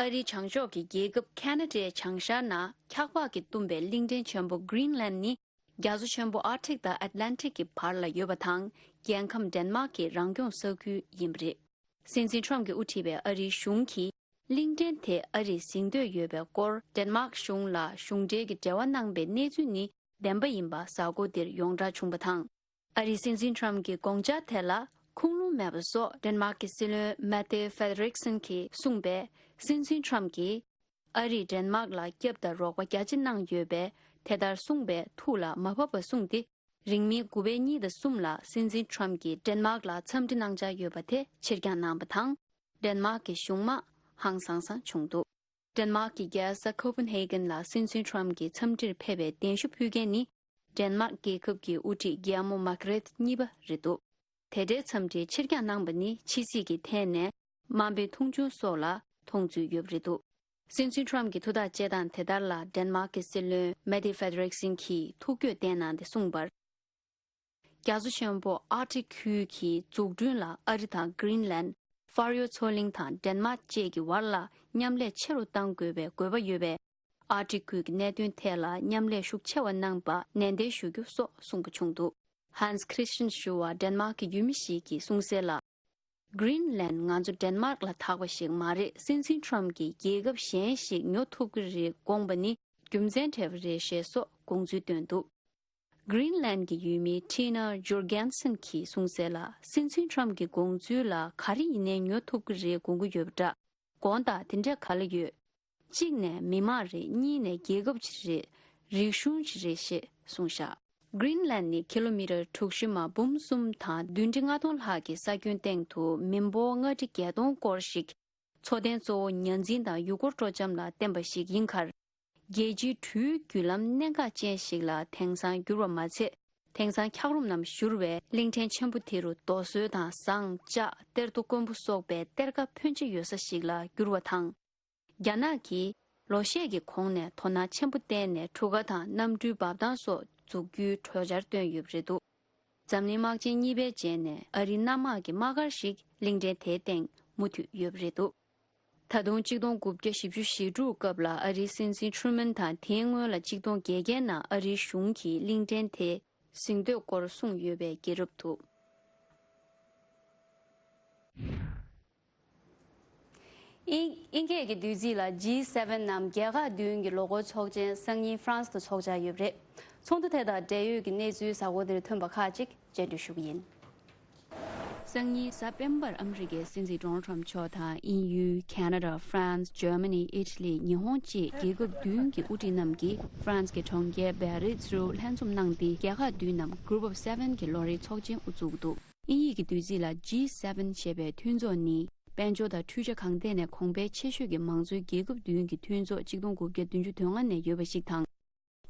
ཨ་རིའི་བྱང་ཕྱོགས་ཀྱི་རྒྱལ་ཁབ་ཁེ་ན་ཌའི་བྱང་ཤར་ན་འཁྱག་པ་གིས་བཏུམས་པའི་གླིང་ཕྲན་ཆེན་པོ་Greenland ནི། རྒྱ་མཚོ་ཆེན་པོ་Arctic་དང་Atlantic་གི་བར་ལ་ཡོད་པ་དང་། རྒྱལ་ཁམས་ཌེན་མཱག་གི་རང་སྐྱོང་ས་ཁུལ་ཡིན་པ་རེད། སྲིད་འཛིན་ཁྲོམ་གྱིས་དབུ་ཁྲིད་པའི་ཨ་རིའི་གཞུང་གིས། གླིང་ཕྲན་དེ་ཨ་རིས་ཟིན་འདོད་ཡོད་པའི་སྐོར། ཌེན་མཱག་གཞུང་ལ་གཞུང་འབྲེལ་གྱི་འབྲེལ་བ་གནང་པའི་གནས་ཚུལ་ནི་བདེན་པ་ཡིན་པ་གཟའ་འཁོར་འདིར་ཡོངས་གྲགས་བྱུང་བ་དང་། ཨ་རིའི་སྲིད་འཛིན་ཁྲོམ་གྱི་དགོངས་འཆར་དེ་ལ་ཁུངས་ལུང་མེད་པ་སོགས། ཌེན་མཱག་གི་སྲིད་བློན་Mette Frederiksen་གྱིས་གསུངས་པས། སྲིད་འཛིན་ཁྲོམ་གྱིས། ཨ་རིས་ཌེན་མཱག་ལ་སྐྱབས་དང་རོགས་པ་རྒྱ་ཆེ་གནང་ཡོད་པས། དེ་ལྟར་གསུངས་པས་ཐུགས་ལ་མ་བབས་པ་གསུངས་ཏེ། རིང་མིན་དགུ་པའི་གཉིས་དང་གསུམ་ལ་སྲིད་འཛིན་ཁྲོམ་གྱིས་ཌེན་མཱག་ལ་འཚམས་འདྲི་གནང་འཆར་ཡོད་པ་དེ་ཕྱིར་འགྱངས་གནང་བ་དང་། ཌེན་མཱག་གི་གཞུང་དམག་ཧང་སང་སང་བྱུང་འདུག་ཌེན་མཱག་གི་རྒྱལ་ས་ཁོ་པན་ཧེ་གན་ལ་སྲིད་འཛིན་ཁྲོམ་གྱིས་འཚམས་འདྲིར་ཕེབས་པའི་གདན་ཞུ་ཕུལ་མཁན་ནི། ཌེན་མཱག་རྒྱལ་ཁབ་ཀྱི་དབུ་ཁྲིད་རྒྱལ་མོ་མཱག་རེད་གཉིས་པ་རེད་འདུག་དེ་འདྲའི་འཚམས་འདྲིའི་ཕྱིར་འགྱངས་གནང་པ་ནི་ཕྱི་སྲིད་ཀྱི་ཐད་ནས་དམའ་འབེབས་མཐོང་ཆུང་སོགས་ལ་མཐོང་ཚུལ་ཡོད་པ་རེད་འདུག་སྲིད་འཛིན་ཁྲོམ་གྱི་ཐུགས་ཐག་བཅད་སྟངས་དེ་ལྟར་ལ། ཌེན་མཱག་གི་སྲིད་བློན་Mette Frederiksen་གྱིས་ཐུགས་འགྱོད་བསྟན་གནང་སྟེ་གསུངས་པར། རྒྱ་མཚོ་ཆེན་པོ་Arctic་ཁུལ་གྱི་འཛུགས་སྐྲུན་ལ་ཨ་རི་དང་Greenland། ཧྥ་རོལ་མཚོ་གླིང་དང་ཌེན་མཱག་བཅས་ཀྱི་བར་ལ་མཉམ་ལས་ཆེ་རུ་གཏང་དགོས་པའི་དགོས་པ་ཡོད་པས། Arctic་ཁུལ་གྱི་གནད་དོན་ཐད་ལ་མཉམ་ལས་ཤུགས་ཆེ་བ་གནང་པ་ནན་ཏན་ཞུ་རྒྱུ་སོགས་གསུངས་པ་བྱུང་འདུག Hans Christian་ཞུ་བ་ཌེན་མཱག་གི་ཡུལ་མི་ཞིག་གིས་གསུངས་གསལ་ལ། Greenland་ང་ཚོ་ཌེན་མཱག་ལ་ཐག་པ་ཞིག་མ་རེད། སྲིད་འཛིན་ཁྲོམ་གྱིས་རྒྱལ་ཁབ་གཞན་ཞིག་ཉོ་ཐུབ་ཀྱི་རེད་དགོངས་པ་ནི་རྒྱུ་མཚན་བྲལ་བ་རེད་ཞེས་སོགས་དགོངས་ཚུལ་བཏོན་འདུག Greenland་གྱི་ཡུལ་མི་Tina Jorgensen་གྱིས་གསུངས་གསལ་ལ། སྲིད་འཛིན་ཁྲོམ་གྱི་དགོངས་ཚུལ་ལ་ག་རེ་ཡིན་ནའི་ཉོ་ཐུབ་ཀྱི་རེད་དགོངས་ཀྱི་ཡོད་པ་འདྲ། དགོངས་དག་དེ་འདྲ་ག་ལ་ཡོད། གཅིག་ནས་མི་མང་རེད། གཉིས་ནས་རྒྱལ་ཁབ་ཅིག་རེད། རིག་གཞུང་ཅིག་རེད་ཞེས་གསུངས་བཞག Greenland་ནི་ཀི་ལོ་མི་ཊར་དྲུག་ཅུ་མ་འབུམ་གསུམ་དང་བདུན་ཁྲི་ལྔ་སྟོང་ལྷག་གི་ས་ཁྱོན་སྟེང་དུ་མི་འབོར་ལྔ་ཁྲི་བརྒྱད་སྟོང་སྐོར་ཞིག་འཚོ་རྟེན་གཙོ་བོ་ཉ་འཛིན་དང་ཡུལ་སྐོར་སྤྲོ་འཆམ་ལ་བརྟེན་པ་ཞིག་ཡིན་ཁར། རྒྱལ་སྤྱིའི་འགྲུལ་བའི་བརྒྱུད་ལམ་གནད་འགག་ཅན་ཞིག་ལ་དེང་སང་གྱུར་བ་མ་ཚད། དེང་སང་འཁྱགས་རོམ་རྣམས་བཞུར་བས་གླིང་ཕྲན་ཆེན་པོ་དེ་རུ་རྡོ་སོལ་དང་ཟངས་ལྕགས་གཏེར་རྡོ་དཀོན་པོ་སོགས་པའི་གཏེར་ཁ་ཕོན་ཆེ་ཡོད་ས་ཞིག་ལ་གྱུར་བ་དང་། རྒྱ་ནག་གིས་ལོ་ཤས་ཀྱི་གོང་ནས་དོ་སྣང་ཆེན་པོ་བསྟན་ནས་གྲུ་ཁ་དང་གནམ་གྲུའི་འབབ་ཐང་སོགས་འཛུགས་རྒྱུའི་གྲོས་འཆར་བཏོན་ཡོད་པ་རེད་འདུག་འཛམ་གླིང་དམག་ཆེན་གཉིས་པའི་རྗེས་ནས་ཨ་རིའི་གནམ་དམག་གི་དམག་སྒར་ཞིག་གླིང་ཕྲན་དེའི་སྟེང་མུ་མཐུད་ཡོད་པ་རེད་འདུག་ད་དུང་གཅིག་སྟོང་དགུ་བརྒྱ་བཞི་བཅུ་ཞེ་དྲུག་སྐབས་ལ་ཨ་རིའི་སྲིད་འཛིན་ཁྲུ་མན་དང་དེའི་སྔོན་ལ་གཅིག་སྟོང་བརྒྱད་བརྒྱའི་ནང་ཨ་རིའི་གཞུང་གིས་གླིང་ཕྲན་དེ་ཟིན་འདོད་སྐོར་གསུངས་ཡོད་པའི་རྒྱལ་རབས་འདུག་དབྱིན་དབྱིན་སྐད་ཀྱི་བསྡུས་ཚིག་ལ་ཇི་སེ་ཝེན་ནམ་རྒྱལ་ཁག་བདུན་གྱི་ལོ་འཁོར་ཚོགས་ཆེན་སང་ཉིན་ཧྥ་རན་སི་དུ་འཚོགས་འཆར་ཡོད་པ་རེད། ཚོགས་འདུ་དེ་དང་འབྲེལ་ཡོད་ཀྱི་གནས་ཚུལ་གཟའ་འཁོར་འདིར་ཐོན་པ་ཁག་ཅིག་བཅར་འདྲི་ཞུ་གི་ཡིན། སང་ཉིན་གཟའ་སྤེན་པར་ཨ་མི་རི་ཀའི་སྲིད་འཛིན་ཌོ་ནལ་ཊམ་མཆོག་དང་དབྱིན་ཡུལ། ཁེ་ན་ཌ། ཧྥ་རན་སི། འཇར་མ་ནི། ཨི་ཊ་ལི། ཉི་ཧོང་བཅས་རྒྱལ་ཁབ་བདུན་གྱི་དབུ་ཁྲིད་རྣམས་ཀྱིས་ཧྥ་རན་སི་གི་གྲོང་ཁྱེར་བེ་རིས་རུ་ལྷན་འཛོམས་གནང་སྟེ། རྒྱལ་ཁག་བདུན་ནམ་Group of Seven་གྱི་ལོ་རེའི་ཚོགས་ཆེན་དབུ་བཙུགས་འདུག་དབྱིན་ཡིག་གི་བསྡུས་ཚིག་ལ་ཇི་སེ་ཝེན་ཞེས་པའི་མཐུན་ཚོགས་ནི། དཔལ་འབྱོར་དང་འཕྲུལ་ཆ་གང་ཐད་ནས་གོང་འཕེལ་ཆེ་ཤོས་ཀྱི་མང་གཙོའི་རྒྱལ་ཁབ་བདུན་གྱི་མཐུན་ཚོགས་གཅིག་སྟོང་དགུ་བརྒྱ་བདུན་ཅུ་དོན་ལྔ་ནས་ཡོད་པ་ཞིག་དང་།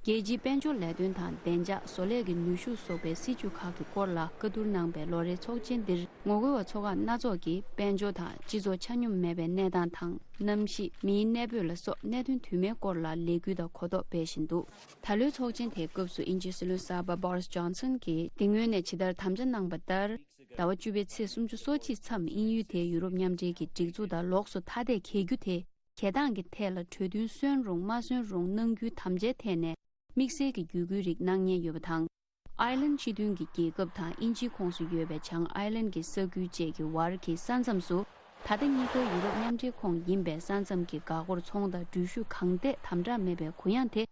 རྒྱལ་སྤྱིའི་དཔལ་འབྱོར་ལས་དོན་དང་བདེ་འཇགས། བཟོ་ལས་ཀྱི་ནུས་ཤུགས་སོགས་པའི་སྲིད་ཇུས་ཁག་གི་སྐོར་ལ་བཀའ་བསྡུར་གནང་པའི་ལོ་རེའི་ཚོགས་ཆེན་འདིར། ངོ་རྒོལ་བ་ཚོ་ཁག་སྣ་ཚོགས་ཀྱིས་དཔལ་འབྱོར་དང་སྤྱི་ཚོགས་ཆ་སྙོམས་མེད་པའི་གནས་སྟངས་དང་། གནམ་གཤིས། མིའི་གནས་སྤོས་ལ་སོགས་གནད་དོན་དུ་མའི་སྐོར་ལ་ལས་འགུལ་དང་གོ་རྟོགས་སྤེལ་བཞིན་འདུག་ད་ལོའི་ཚོགས་ཆེན་དེའི་སྐབས་སུ་དབྱིན་ཇིའི་སྲིད་བློན་གསར་པ་Boris Johnson་གྱིས་དེ་སྔོན་ནས་ཇི་ལྟར་དམ་བཅའ་གནང་བ་ལྟར། ཟླ་བ་བཅུ་པའི་ཚེས་སུམ་ཅུ་སོ་གཅིག་མཚམས་དབྱིན་ཡུལ་དེའི་ཡུ་རོབ་མཉམ་འབྲེལ་གྱི་སྒྲིག་འཛུགས་དང་ལོགས་སུ་ཐ་དད་གྱེས་རྒྱུ་དེ། གྱེས་སྟངས་ཀྱི་ཐད་ལ་གྲོས་མཐུན་སོན་རུང་མ་སོན་རུང་གནང་རྒྱུའི་དམ་བཅའི་ཐད་ནས་དམིགས་བསལ་གྱི་བརྒྱུད་སྐུལ་རིགས་གནང་མཁན་ཡོད་པ་དང་། ཨའི་ལན་སྤྱི་མཐུན་གྱི་རྒྱལ་ཁབ་དང་དབྱིན་ཇིའི་ཁོངས་སུ་ཡོད་པའི་བྱང་ཨའི་ལན་གྱི་ས་ཁུལ་བཅས་ཀྱི་བར་གྱི་ས་མཚམས་སུ། ད་ལྟ་གཉིས་ཀ་ཡུ་རོབ་མཉམ་འབྲེལ་ཁོངས་ཡིན་པའི་ས་མཚམས་ཀྱི་འགག་སྒོར་ཚོང་དང་འགྲུལ་བཞུད་གང་ཐད་དམ་དྲག་མེད་པའི་གུ་ཡངས་དེ།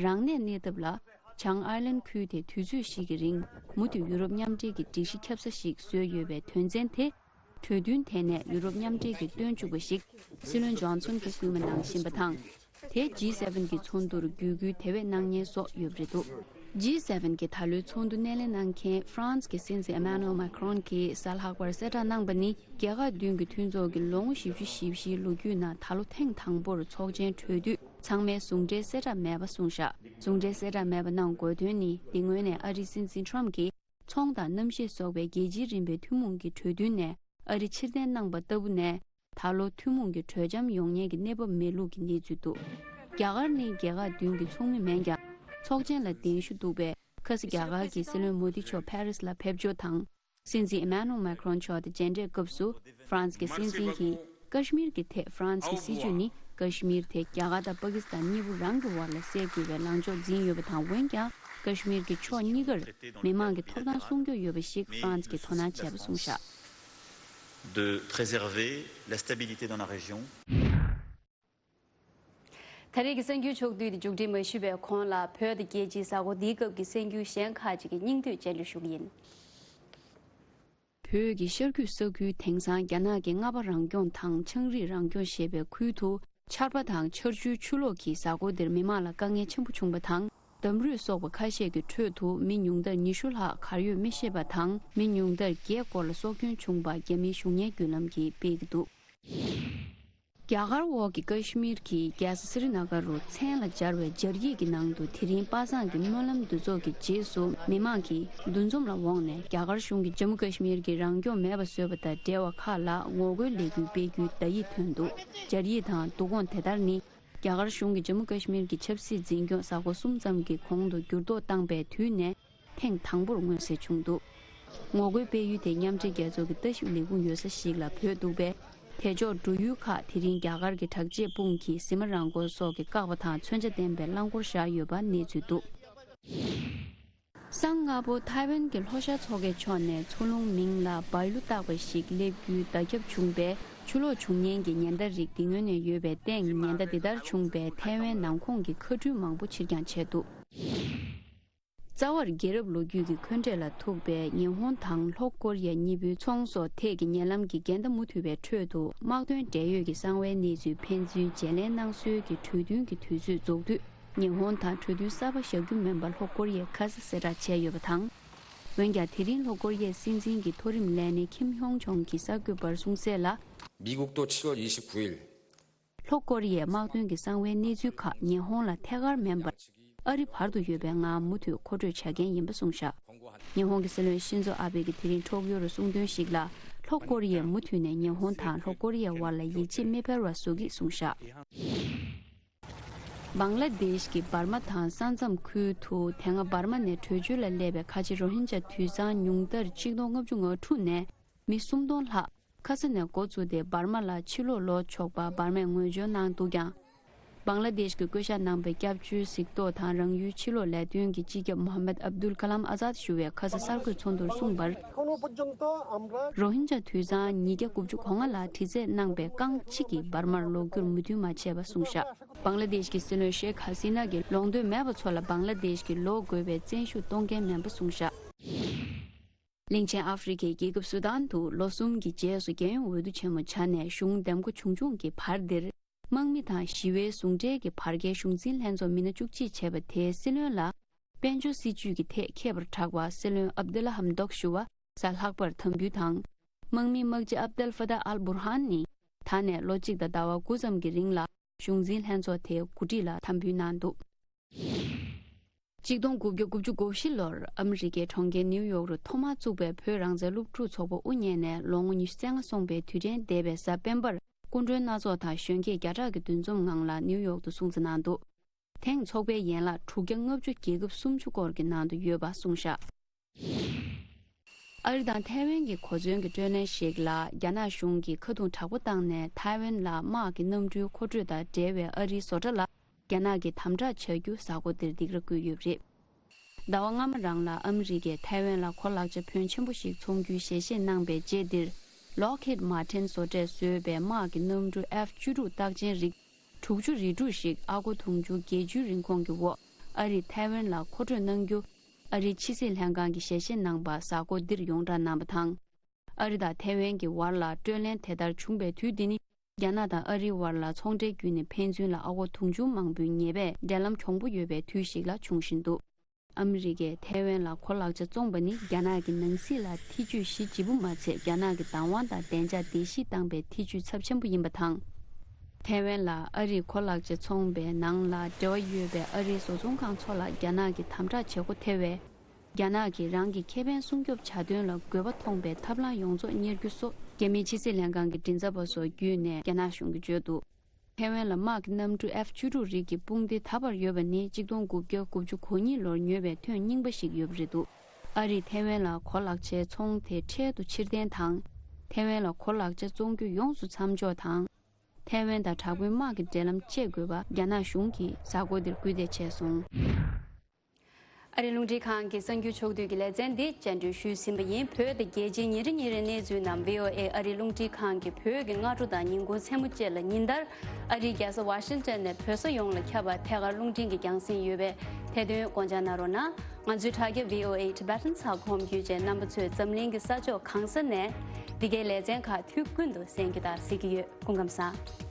རང་གནས་གནས་ཐབས་ལ། བྱང་ཨའི་ལན་ཁུལ་དེ་དུས་ཚོད་ཞིག་གི་རིང་མུ་མཐུད་ཡུ་རོབ་མཉམ་འབྲེལ་གྱི་སྒྲིག་གཞི་ཁྱབ་ས་ཞིག་བཟོས་ཡོད་པའི་དོན་ཚན་དེ། གྲོས་མཐུན་དེ་ནས་ཡུ་རོབ་མཉམ་འབྲེལ་གྱིས་བཏོན་བཅུག་པ་ཞིག་སྲིད་བློན་ཇོན་སོན་གྱིས་སྐུལ་མ་གནང་བཞིན་པ་དང་། དེ་ཇི་སེ་ཝེན་གྱི་ཚོགས་འདུར་བརྒྱུད་སྐུལ་དེ་བས་གནང་མཁན་སོགས་ཡོད་པ་རེད་འདུག་ཇི་སེ་ཝེན་གྱི་ད་ལོའི་ཚོགས་འདུ་སྣེ་ལེན་གནང་མཁན་ཧྥ་རན་སི་གི་སྲིད་འཛིན་ཨེ་མ་ནུ་ཨེལ་མཱ་ཁི་རོན་གྱིས་གཟའ་ལྷག་པར་གསལ་བསྒྲགས་གནང་པ་ནི། རྒྱལ་ཁབ་བདུན་གྱི་མཐུན་ཚོགས་ཀྱི་ལོ་ངོ་བཞི་བཅུ་ཞེ་བཞིའི་ལོ་རྒྱུས་ནང་ད་ལོ་ཐེངས་དང་པོར་ཚོགས་ཆེན་གྲོལ་དུས་ཚང་མའི་ཟུང་འབྲེལ་གསལ་བསྒྲགས་མེད་པ་གསུངས་བཞག་ཟུང་འབྲེལ་གསལ་བསྒྲགས་མེད་པ་གནང་དགོས་དོན་ནི། འདི་སྔོན་ནས་ཨ་རིའི་སྲིད་འཛིན་ཊམ་གྱིས་ཚོང་དང་གནམ་གཤིས་སོགས་པའི་རྒྱལ་སྤྱིའི་རིམ་པའི་ཐུན་མོང་གི་གྲོས་མཐུན་ནས་ཨ་རི་ཕྱིར་འཐེན་གནང་པ་ལྟ་བུ་ནས། ད་ལོ་ཐུན་མོང་གི་གྲོས་འཆམ་ཡོང་ཉེན་གྱི་གནས་བབ་མེད་ལུགས་ཀྱི་གནས་ཚུལ་འདུག་རྒྱ་གར་ནི་རྒྱལ་ཁབ་བདུན་གྱི་ཚོགས་མི་མིན་ཀྱང་། ཚོགས་ཆེན་ལ་གདན་ཞུ་འདུག་པས། ཁ་སང་རྒྱ་གར་གྱི་སྲིད་བློན་མོ་དི་མཆོག་ཕ་རིས་ལ་ཕེབས་འབྱོར་དང་། སྲིད་འཛིན་ཨེ་མ་ནུ་མཱ་ཁི་རོན་མཆོག་དང་མཇལ་འཕྲད་སྐབས་སུ། ཧྥ་རན་སི་གི་སྲིད་འཛིན་གྱིས་ཀ་ཤི་མིར་གྱི་ཐད་ཧྥ་རན་སི་གི་སྲིད་ཇུས་ནི། ཀ་ཤི་མིར་དེ་རྒྱ་གར་དང་པ་ཀི་སི་ཐན་གཉིས་པོ་རང་གི་བར་ལ་སེལ་དགོས་པའི་ལངས་ཕྱོགས་འཛིན་ཡོད་པ་དང་། འོན་ཀྱང་ཀ་ཤི་མིར་གྱི་ཕྱོགས་གཉིས་ཀར་མི་མང་གི་ཐོབ་ཐང་སྲུང་སྐྱོབ་ཡོད་པ་ཞིག་ཧྥ་རན་སི་གིས་དོ་སྣང་བྱས་པ་གསུངས་བཞག de préserver la stabilité dans la région. ད་རེས་ཀྱི་གསར་འགྱུར་ཕྱོགས་བསྡུས་དེ་མཇུག་སྒྲིལ་མ་ཞུས་པའི་གོང་ལ། བོད་དང་རྒྱལ་སྤྱིའི་གཟའ་འཁོར་འདིའི་སྐབས་ཀྱི་གསར་འགྱུར་གཞན་ཁག་ཅིག་གི་སྙིང་བསྡུས་སྙན་སྒྲོན་ཞུ་གི་ཡིན། བོད་ཀྱི་ཤར་རྒྱུད་ས་ཁུལ། དེང་སང་རྒྱ་ནག་གི་རྔ་པ་རང་སྐྱོང་དང་ཆའང་རིགས་རང་སྐྱོང་ཞེས་པའི་ཁུལ་དུ། ཆར་པ་དང་ཆར་ཆུའི་ཆུ་ལོག་གིས་གཟའ་འཁོར་འདིར་མི་མང་ལ་དཀའ་ངལ་ཆེན་པོ་བྱུང་བ་དང་། འདམ་རུད་སོགས་པ་ཁ་ཤས་ཀྱི་ཁྲོད་དུ་མི་ཉུང་མཐར་ཉི་ཤུ་ལྷག་གར་ཡོད་མི་ཤེས་པ་དང་། མི་ཉུང་མཐར་བརྒྱད་སྐོར་ལ་སྲོག་སྐྱོན་བྱུང་བ་རྒྱ་མིའི་གཞུང་གཉེར་བརྒྱུད་ལམ་གྱིས་སྤེལ་གྱི་འདུག་རྒྱ་གར་འོག་གི་ཀ་ཤི་མིར་གྱི་རྒྱལ་ས་སི་རི་ན་གར་རུ་མཚན་ལ་སྦྱར་བའི་སྦྱར་ཡིག་གི་ནང་དུ། དེ་རིང་པ་སངས་ཀྱི་སྨོན་ལམ་འདུ་ཚོགས་ཀྱི་རྗེས་སུ། མི་མང་གིས་འདུ་འཛོམས་ལ་འོངས་ནས། རྒྱ་གར་གཞུང་གིས་ཇམ་མུ་ཀ་ཤི་མིར་གྱི་རང་སྐྱོང་མེད་པ་བཟོས་པ་དང་འབྲེལ་བ་ཁག་ལ་ངོ་རྒོལ་ལས་འགུལ་སྤེལ་རྒྱུའི་བརྡ་ཡིག་ཐོན་འདུག་སྦྱར་ཡིག་དང་བསྡུ་སྐོང་དེ་ལྟར་ནི། རྒྱ་གར་གཞུང་གིས་ཇམ་མུ་ཀ་ཤི་མིར་གྱི་ཆབ་སྲིད་འཛིན་སྐྱོང་གཟའ་འཁོར་གསུམ་ཙམ་གྱི་གོང་དུ་འགྱུར་ལྡོག་བཏང་པའི་དུས་ནས། ཐེངས་དང་པོར་མངོན་གསལ་བྱུང་འདུག་ངོ་རྒོལ་སྤེལ་ཡུལ་དེ་མཉམ་འབྲེལ་རྒྱལ་ཚོགས་ཀྱི་ལྟ་ཞིབ་ལས་ཁུངས་ཡོད་ས་ཞིག་ལ་བོད་འདུག་པས། དེ་ཕྱོགས་འགྲོ་ཡུལ་ཁག་དེ་རིང་རྒྱ་གར་གྱི་དྲག་ཆས་དཔུང་གིས་གཟིགས་མོ་རང་འཁོར་སོགས་ཀྱིས་བཀག་པ་དང་། མཚོན་ཆ་ལྡན་པའི་རླངས་འཁོར་བཞག་ཡོད་པ་གནས་ཚུལ་འདུག་སང་སྔ་པོ་ཐའེ་ཝན་གྱི་ལྷོ་ཤར་མཚོ་ཁའི་ཕྱོགས་ནས་མཚོ་རླུང་མིང་ལ་བའི་ལུ་བཏགས་པ་ཞིག་སླེབས་རྒྱུའི་བརྡ་ཁྱབ་བྱུང་བས། ཆུ་ལོག་བྱུང་ཉེན་གྱི་ཉེན་བརྡ་རིགས་འདི་སྔོན་ནས་ཡོད་པའི་སྟེང་། ཉེན་བརྡ་འདི་ལྟར་བྱུང་བས། ཐའེ་ཝན་ནང་ཁོངས་ཀྱི་མཁའ་འགྲུལ་མང་པོ་ཕྱིར་འགྱངས་བྱས་འདུག་རྩ་བར་རྒྱལ་རབས་ལོ་རྒྱུས་ཀྱི་འཁོན་འགྲས་ལ་ཐུག་པའི་ཉི་ཧོང་དང་ལྷོ་ཀོ་རི་ཡ་གཉིས་པོའི་ཚོང་སོགས་ཐད་ཀྱི་ཉེ་ལམ་གྱི་འགལ་ཟླ་མུ་མཐུད་པའི་ཁྲོད་དུ། དམག་དོན་འབྲེལ་ཡོད་ཀྱི་གསང་བའི་གནས་ཚུལ་ཕན་ཚུན་བརྗེ་ལེན་གནང་སྲོལ་གྱི་གྲོས་མཐུན་གྱི་དུས་ཚོད་རྫོགས་དུས། ཉི་ཧོང་དང་གྲོས་མཐུན་གསར་པ་བཞག་རྒྱུ་མིན་པ་ལྷོ་ཀོ་རི་ཡས་ཁ་ས་གསལ་བསྒྲགས་བྱས་ཡོད་པ་དང་། འོན་ཀྱང་། དེ་རིང་ལྷོ་ཀོ་རི་ཡའི་སྲིད་འཛིན་གྱི་མཐོ་རིམ་ལས་སྣེ་ཁིམ་ཡོང་ཆོང་གིས་གསར་འགོད་པར་གསུངས་གསལ་ལ། 미국도 칠월 이십구일 ལྷོ་ཀོ་རི་ཡའི་དམག་དོན་གྱི་གསང་བའི་གནས་ཚུལ་ཁག་ཉི་ཧོང་ལ་ཐད་ཀར་མིན་པར། ཨ་རི་བར་དུ་ཡོད་པའི་ངང་མུ་མཐུད་མཁོ་སྤྲོད་བྱ་མཁན་ཡིན་པ་གསུངས་བཞག་ཉི་ཧོང་གི་སྲིད་བློན་ཤིན་ཛོ་ཨ་བྷེ་གིས་དེ་རིང་ཊོག་ཡོ་རུ་གསུངས་དོན་ཞིག་ལ། ལྷོ་ཀོ་རི་ཡས་མུ་མཐུད་ནས་ཉི་ཧོང་དང་ལྷོ་ཀོ་རི་ཡའི་བར་ལ་ཡིད་ཆེས་མི་འཕེར་བ་བཟོ་གི་གསུངས་བཞག་བང་ལ་དེཤ་གི་འབར་མ་དང་ས་མཚམས་ཁུལ་དུ། དེ་སྔ་འབར་མ་ནས་བྲོས་བྱོལ་ལ་སླེབས་པའི་ཁ་ཆེ་རོ་ཧིན་ཇཱ་དུད་ཚང་ཉུང་མཐར་ཆིག་སྟོང་ལྔ་བཅུ་ང་དྲུག་ནས་མི་སུམ་སྟོང་ལྷག་ཁ་ས་ནས་འགོ་བཙུགས་ཏེ། འབར་མ་ལ་ཕྱིར་ལོག་ལོག་ཆོག་པ་འབར་མས་ངོས་སྦྱོར་གནང་འདུག་ཀྱང་། བང་ལ་དེཤ་གི་བསྐོ་བཞག་གནང་པའི་སྐྱབས་བཅོལ་གཟིགས་རྟོག་དང་རང་ཡུལ་ཕྱིར་ལོག་ལས་དོན་གྱི་སྤྱི་ཁྱབ་མོ་ཧམ་མད་ཨབ་དུལ་ཀ་ལམ་ཨ་ཛཱད་ཞུ་བས་ཁ་ས་གསར་འགོད་ཚོགས་འདུར་གསུངས་པར། རོ་ཧིན་ཇཱ་དུད་ཚང་ཉིས་བརྒྱ་དགུ་བཅུ་གོ་ལྔ་ལ་དྲི་རྩད་གནང་པའི་རྐང་གཅིག་གིས་འབར་མར་ལོག་རྒྱུར་མོས་མཐུན་མ་བྱས་པ་གསུངས་བཞག་བང་ལ་དེཤ་གི་སྲིད་བློན་ཤེག་ཧ་སི་ན་གིས་ལོག་འདོད་མེད་པ་ཚོ་ལ་བང་ལ་དེཤ་གི་ལོག་དགོས་པའི་བཙན་ཤུགས་གཏོང་མཁན་མིན་པ་གསུངས་བཞག་གླིང་ཆེན་ཨ་ཧྥེ་རི་ཁའི་རྒྱལ་ཁབ་སུ་དཱན་དུ་ལོ་གསུམ་གྱི་རྗེས་སུ་རྒྱལ་ཡོངས་འོས་བསྡུ་ཆེན་མོ་བྱས་ནས་གཞུང་འདེམས་བསྐོ་བྱུང་བྱུང་གི་བར་འདིར། དམག་མི་དང་ཞི་བའི་ཟུང་འབྲེལ་གྱི་བར་བརྒལ་གཞུང་འཛིན་ལྷན་ཚོགས་མི་སྣ་བཅུ་གཅིག་བྱས་པ་དེའི་སྲིད་བློན་ལ། དཔལ་འབྱོར་སྲིད་ཇུས་ཀྱི་ཐད་མཁས་པར་གྲགས་པ་སྲིད་བློན་ཨབ་དུ་ལ་ཧམ་དོག་ཞུ་བ་གཟའ་ལྷག་པར་དམ་འབུལ་དང་། དམག་མི་དམག་སྤྱི་ཨབ་དལ་ཧྥ་ཏཱ་ཨལ་བུར་ཧན་ནི། ད་ནས་ལོ་གཅིག་དང་ཟླ་བ་དགུ་ཙམ་གྱི་རིང་ལ་གཞུང་འཛིན་ལྷན་ཚོགས་དེའི་འགོ་ཁྲིད་ལ་དམ་འབུལ་གནང་འདུག་གཅིག་སྟོང་དགུ་བརྒྱ་དགུ་བཅུ་གོ་བཞི་ལོར་ཨ་མི་རི་ཀའི་གྲོང་ཁྱེར་ནིའུ་ཡོག་རུ་ཐོག་མར་བཙུགས་པའི་བོད་རང་བཙན་སློབ་ཕྲུག་ཚོགས་པ་དབུ་བརྙེས་ནས་ལོ་ངོ་ཉི་ཤུ་རྩ་ལྔ་སོང་པའི་དུས་དྲན་འདས་པའི་གཟའ་སྤེན་པར་སྐུ་མགྲོན་སྣ་ཚོགས་དང་གཞོན་སྐྱེས་བརྒྱ་ཕྲག་གི་འདུ་འཛོམས་ངང་ལ་ནིའུ་ཡོག་ཏུ་སྲུང་བརྩི་གནང་འདུག་དེང་ཚོགས་པའི་ཡན་ལག་དྲུག་བརྒྱ་ལྔ་བཅུ་རྒྱལ་ཁབ་སུམ་ཅུ་སྐོར་གྱི་ནང་དུ་ཡོད་པ་གསུངས་བཞག་ཨ་རི་དང་ཐའེ་ཝན་གྱི་གོ་མཚོན་གྱི་སྤྲོད་ལེན་ཞིག་ལ། རྒྱ་ནག་གཞུང་གིས་ཁ་རྡུང་དྲག་པོ་བཏང་ནས། ཐའེ་ཝན་ལ་དམག་གི་གནམ་གྲུའི་མཁོ་སྤྲོད་དང་འབྲེལ་བའི་ཨ་རིའི་བཟོ་གྲྭ་ལ་རྒྱ་ནག་གིས་དམ་དྲག་བྱ་རྒྱུ་གཟའ་འཁོར་འདིར་སྡིགས་ར་བསྐུལ་ཡོད་པ་རེད། ཟླ་བ་སྔ་མ་རང་ལ་ཨ་མི་རི་ཀས་ཐའེ་ཝན་ལ་གོ་ལག་ཆ་ཕོན་ཆེན་པོ་ཞིག་འཚོང་རྒྱུའི་ཞལ་བཞེས་གནང་པའི་རྗེས་འདིར། Lockheed Martin བཟོ་གྲས་བཟོས་པའི་དམག་གི་གནམ་གྲུ་F་བཅུ་དྲུག་རྟགས་ཅན་རིགས་དྲུག་ཅུ་རེ་དྲུག་ཞིག་ཨ་སྒོར་དུང་ཕྱུར་བརྒྱད་ཅུའི་རིན་གོང་གི་འོག་ཨ་རིས་ཐའེ་ཝན་ལ་མཁོ་སྤྲོད་གནང་རྒྱུ། ཨ་རིའི་ཕྱི་སྲིད་ལྷན་ཁང་གིས་ཞལ་བཞེས་གནང་པ་གཟའ་འཁོར་འདིར་ཡོངས་བསྒྲགས་གནང་བ་དང་། ཨ་རི་དང་ཐའེ་ཝན་གྱི་བར་ལ་སྤྲོད་ལེན་དེ་ལྟར་བྱུང་བའི་དུས་འདི་ནི། རྒྱ་ནག་དང་ཨ་རིའི་བར་ལ་ཚོང་འབྲེལ་བརྒྱུད་ནས་ཕན་ཚུན་ལ་ཨ་སྒོར་དུང་ཕྱུར་མང་པོའི་ཉེས་པས་འབྲེལ་ལམ་གྱོང་པོ་ཡོད་པའི་དུས་ཤིག་ལ་འབྱུང་བཞིན་འདུག་ཨ་མི་རི་ཀས་ཐའེ་ཝན་ལ་གོ་ལག་ཆ་བཙོངས་པ་ནི། རྒྱ་ནག་གི་ནང་སྲིད་ལ་ཐེ་བྱུས་གཞི་ལྗིད་པོ་མ་ཚད། རྒྱ་ནག་གི་བདག་དབང་དང་བདེ་འཇགས་བརྡལ་བཤིག་བཏང་པའི་ཐེ་བྱུས་ཚབས་ཆེན་པོ་ཡིན་པ་དང་། ཐའེ་ཝན་ལ་ཨ་རིས་གོ་ལག་ཆ་བཙོངས་པའི་ནང་ལ་འབྲེལ་བ་ཡོད་པའི་ཨ་རིའི་བཟོ་ཚོང་ཁང་ཚོ་ལ་རྒྱ་ནག་གིས་དམ་དྲག་བྱེད་སྒོ་ཐེ་བས། རྒྱ་ནག་གིས་རང་གི་ཁེ་ཕན་སྲུང་སྐྱོབ་བྱ་དོན་ལ་དགོས་པ་མཐོང་པའི་ཐབས་ལམ་ཡོངས་རྫོགས་གཉེར་རྒྱུ་སོགས། རྒྱ་མིའི་ཕྱི་སྲིད་ལྷན་ཁང་གི་མགྲིན་ཚབ་པ་སོགས་བརྒྱུད་ནས་རྒྱ་ནག་གཞུང་གིས་བརྗོད་འདུག་ཐའེ་ཝན་ལ་དམག་གི་གནམ་གྲུ་F་བཅུ་དྲུག་རིགས་ཀྱི་དཔུང་སྡེ་ད་བར་ཡོད་པ་ནི། གཅིག་སྟོང་དགུ་བརྒྱ་དགུ་བཅུ་གོ་གཉིས་ལོར་ཉོས་པའི་ཐོན་རྙིང་པ་ཞིག་ཡོད་པ་རེད་འདུག་ཨ་རིས་ཐའེ་ཝན་ལ་གོ་ལག་ཆའི་ཚོང་དེ་འཕྲལ་དུ་ཕྱིར་འཐེན་དང་། ཐའེ་ཝན་ལ་གོ་ལག་ཆ་བཙོང་རྒྱུ་ཡོངས་སུ་མཚམས་འཇོག་དང་། ཐའེ་ཝན་དང་དྲག་པོའི་དམག་གི་འབྲེལ་ལམ་བཅད་དགོས་པ་རྒྱ་ནག་གཞུང་གིས་གཟའ་འཁོར་འདིར་སྐུལ་འདེད་བྱས་སོང་། ཨ་རིའི་རླུང་འཕྲིན་ཁང་གི་གསར་འགྱུར་ཕྱོགས་བསྡུས་ཀྱི་ལེ་ཚན་འདི་བཅར་འདྲི་ཞུས་ཟིན་པ་ཡིན། བོད་དང་རྒྱལ་སྤྱིའི་ཉིན་རེ་ཉིན་རེའི་གནས་ཚུལ་རྣམས་བྷི་ཨོ་ཨེ་ཨ་རིའི་རླུང་འཕྲིན་ཁང་གི་བོད་ཀྱི་སྔ་དྲོ་དང་ཉིན་གུང་མཚན་མོ་བཅས་ལ་ཉིན་ལྟར་ཨ་རིའི་རྒྱལ་ས་ཝ་ཤིང་ཊོན་ནས་བོད་ས་ཡོངས་ལ་ཁྱབ་པ་ཐད་ཀར་རླུང་འཕྲིན་གྱི་རྒྱང་སྲིང་ཡོད་པས། དེ་དོན་དགོངས་འཇགས་གནང་རོགས་གནང་། ང་ཚོའི་དྲ་རྒྱ་བྷི་ཨོ་ཨེ་ཊི་བྷེ་ཊན་ཚགས་ཁོམ་བརྒྱུད་བཅས་རྣམ་པ་ཚོས་འཛམ་གླིང་གི་ས་ཕྱོགས་གང་ས་ནས་འདི་གའི་ལེ་ཚན་ཁག་དུས་ཀུན་ཏུ་གསན་རྒྱུ་དང་གཟིགས་ཀྱི་ཡོད། སྐུ་ཁམས་བཟང་།